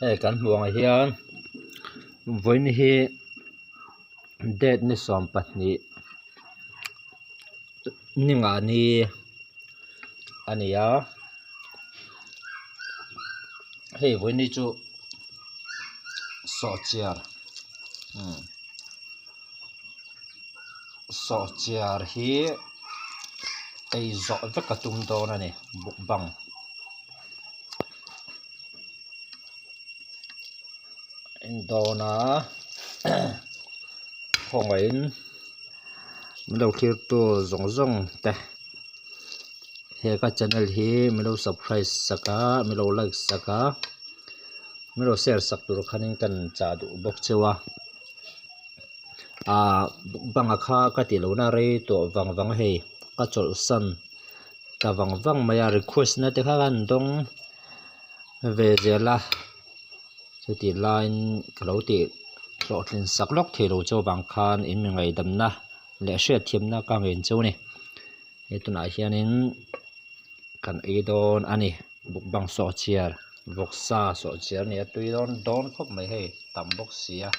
Hei kan hmuh ang hian vawiin hi date ni 12 ni ngah ni a ni a hei vawiin hi chu sawhchiar umm sawhchiar hi ei zawh vek a tum dawn a ni mukbang. En dawn a khawngaihin min lo thlir tu zawng zawng te he ka channel hi min lo subscribe sak a min lo like sak a min lo share sak tur khanin ka chah duh bawk cheu a ah banga kha ka tih lohna rei tawh vang vang a hei ka chawlhsan ta vang vang mai a request na te kha an dawng ve zel a chutih laiin ka lo tih hlawhtlin sak lawk thei lo chu avang khan in mi ngaihdamna leh hriatthiamna ka ngen chu a ni he tunah hianin kan ei dawn a ni mukbang sawhchiar vawksa sawhchiar a ni a tui dawn dawn khawp mai hei tam bawk si a.